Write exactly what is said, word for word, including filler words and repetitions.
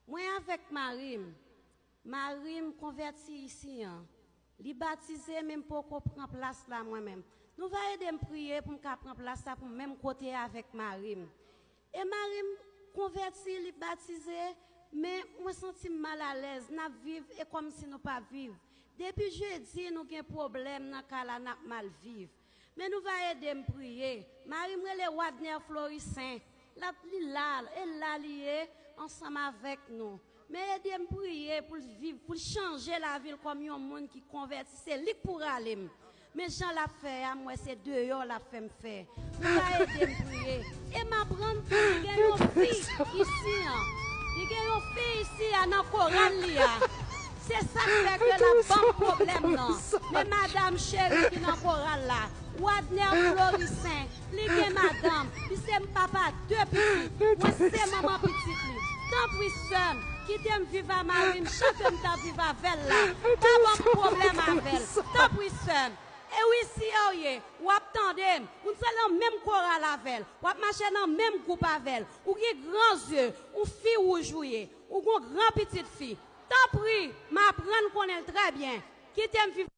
Mwen avèk mari m. Mari m konvèti isi an. Li batize, men m poko pran plas la mwen menm. Nou va ede m priye pou m ka pran plas la pou m menm kote avèk mari m. E mari m konvèti, li batize, men mwen santi m malalèz. N ap viv e kòmsi nou pa viv. Depi jedi, nou gen pwoblèm nan kay la, n ap mal viv. Men nou va ede m priye. Mari m rele Wadner Florissant. L ap, li la, e la li ye, ansanm avèk nou. Men ede m priye pou l viv, pou l chanje lavi l kòm yon moun ki konvèti. Se li k pou rale m. Men jan l ap fè a, m wè se deyò l ap fè m fè. Nou va ede m priye. E m aprann tou, li gen yon fi isi an. Li gen yon fi isi a nan koral li a. Se sa k fè ke l ap ban m pwoblèm nan. Men madanm cheri ki nan koral la, Wadner Florissant, li gen madanm, li se papa de pitit, mwen se manman pitit li. Tanpri sè m, kite m viv a mari m jan ke m t ap viv avè l la. Pa ban m pwoblèm avè l. Tanpri sè m. E wi, si w ye, w ap tande m. Ou se nan menm koral avè l. W ap mache nan menm gwoup avè l. Ou gen gran zye. Ou fi wouj ou ye. Ou gon gran pitit fi. Tanpri, m aprann konnen l trè byen. Kite m viv